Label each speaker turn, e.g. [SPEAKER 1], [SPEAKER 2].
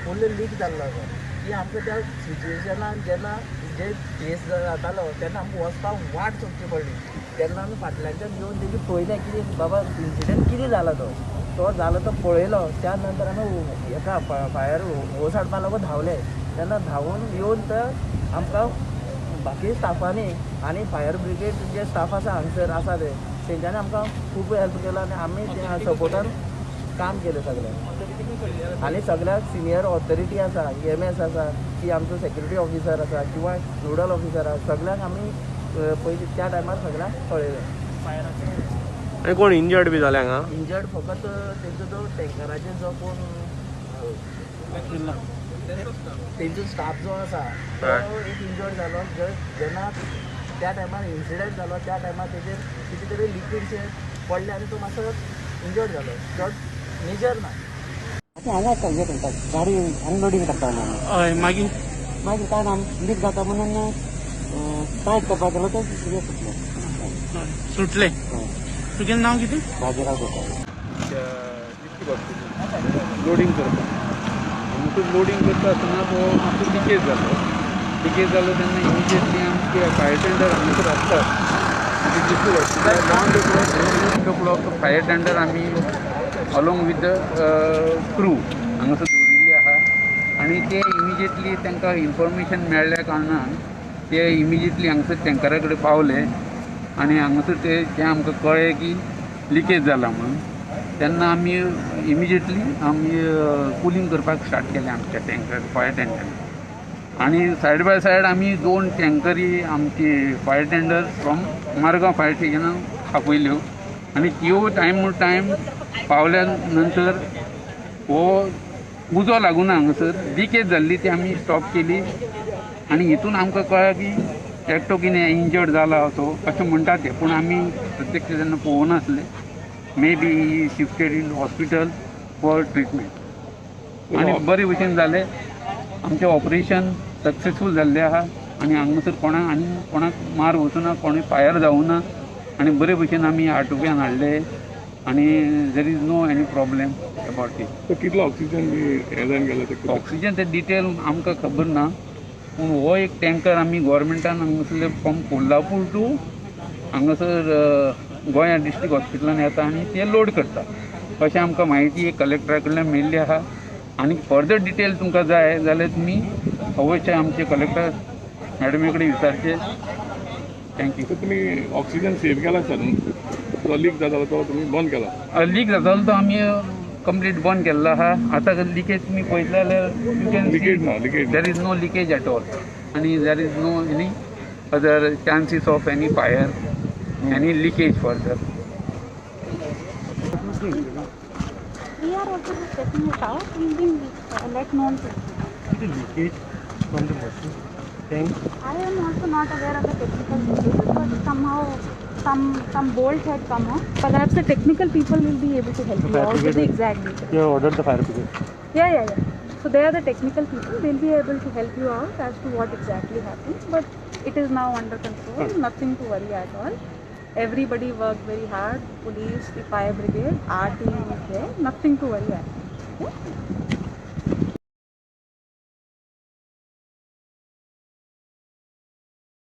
[SPEAKER 1] Full leak जाल्लो आसा की आमकां त्या सिच्युएशनान जेन्ना जे केस जातालो तेन्ना आमकां वचपाक वाट सोदची पडली. तेन्ना आमी फाटल्यानच्यान येवन तेजी पळयलें कितें बाबा इन्सिडंट कितें जाला तो तो जालो तो पळयलो. त्या नंतर आमी हेका फायर होस हाडपा लागून धांवले. तेन्ना धांवून येवन तर आमकां बाकी स्टाफांनी आनी फायर ब्रिगेड जे स्टाफ आसा हांगसर आसा ते तेंच्यांनी आमकां खूब हेल्प केलो आनी आमी त्या सपोर्टान काम केलें सगळें. आनी सगळ्याक सिनियर ऑथॉरिटी आसा, EMS आसा की आमचो सेक्युरिटी ऑफिसर आसा किंवा नोडल ऑफिसर आसा, सगळ्यांक आमी पयलीं त्या टायमार सगळ्यांक कळयलें.
[SPEAKER 2] आनी कोण इंजर्ड बी जाले हांगा?
[SPEAKER 1] इंजर्ड फकत तेंचो जो टँकराचेर जो कोण तेंचो स्टाफ जो आसा तो एक इंजर्ड जालो. जेन्ना त्या टायमार इन्सिडंट जालो त्या टायमार तेजेर कितें तरी लिक्वीड पडलें आनी तो मातसो इंजर्ड जालो, चड मेजर ना.
[SPEAKER 3] हांगा हे करता, गाडी अनलोडींग करता आमी.
[SPEAKER 4] हय, मागीर?
[SPEAKER 3] मागीर काय ना, लीक जाता म्हणून टायट करपाक गेलो तर हे सुटलें.
[SPEAKER 4] सुटले. तुगेलें नांव कितें?
[SPEAKER 3] बाजीराव गोसावी.
[SPEAKER 5] लोडींग करता हांगासर लोडींग करता आसतना तो मातसो लिकेज जालो. लिकेज जालो तेन्ना इमिजिएटली आमचे फायर टेंडर हांगासर आसतात district hospital round the clock fire tender आमी अलॉंग विथ the crew हांगासर दवरिल्ले आहा आनी ते इमिजिएटली तांकां इन्फॉर्मेशन मेळ्ळ्या कारणान ते इमिजिएटली हांगासर टँकरा कडेन पावले आनी हांगासर ते जें आमकां कळ्ळें की लिकेज जाला म्हणून तेन्ना आमी इमिजिएटली आमी कुलींग करपाक स्टार्ट केलें आमच्या टँकर फायर टेंडर आनी सायड बाय सायड आमी 2 टँकरी आमची fire tender from Margao fire स्टेशनान आपयल्यो आनी त्यो टायम टू टायम पावल्या नंतर हो उजो लागूना हांगासर लिकेज जाल्ली ती आमी स्टॉप केली आनी हितून आमकां कळ्ळें की एकटो कितें इंजर्ड जाला असो अशें म्हणटा ते, पूण आमी प्रत्यक्ष तेन्ना पळोवनासले. May be shifted in hospital for treatment. आनी बरे भशेन जालें, आमचें ऑपरेशन सक्सेसफूल जाल्लें आहा आनी हांगासर कोणाक आनी कोणाक मार वचूना, कोणूय फायर जावना आनी बरे भशेन आमी आटोक्यान हाडले आनी there is no any problem about it.
[SPEAKER 6] कितलो ऑक्सिजन बी हें जावन गेलो ते?
[SPEAKER 5] ऑक्सिजन ते डिटेल आमकां खबर ना, पूण हो एक टँकर आमी गोवोरमेंटान हांगासरले फ्रॉम कोल्हापूर टू हांगासर गोंया डिस्ट्रिक्ट हॉस्पिटलान येता आनी ते लोड करता अशें आमकां म्हायती एक कलेक्टरा कडल्यान मेळ्ळी आहा. आनी फर्दर डिटेल तुमकां जाय जाल्यार तुमी अवश्य आमचे कलेक्टर मॅडमी कडेन विचारचे. Thank you.
[SPEAKER 6] तुमी ऑक्सिजन सेव केला सर न्हू? जो लीक जातालो तो तुमी बंद केला?
[SPEAKER 5] लीक जातालो तो आमी कंप्लीट बंद केल्लो आहा. आतां लिकेज तुमी पळयतले जाल्यार you can
[SPEAKER 6] leakage ना, leakage.
[SPEAKER 5] There is no leakage at all आनी there is no any other chances of any fire, any leakage further.
[SPEAKER 7] We are also just checking it out. We will let known to you.
[SPEAKER 3] Leakage from the machine tank.
[SPEAKER 7] I am also not aware of the technical details, but somehow some bolt had come off. Perhaps the technical people will be able to help you out with the exact details.
[SPEAKER 3] You have ordered the fire brigade?
[SPEAKER 7] Yeah. So they are the technical people. They'll be able to help you out as to what exactly happened. But it is now under control. Nothing to worry at all. Everybody worked very hard. Police, the fire brigade, our team is there. Nothing to worry at all. Yeah?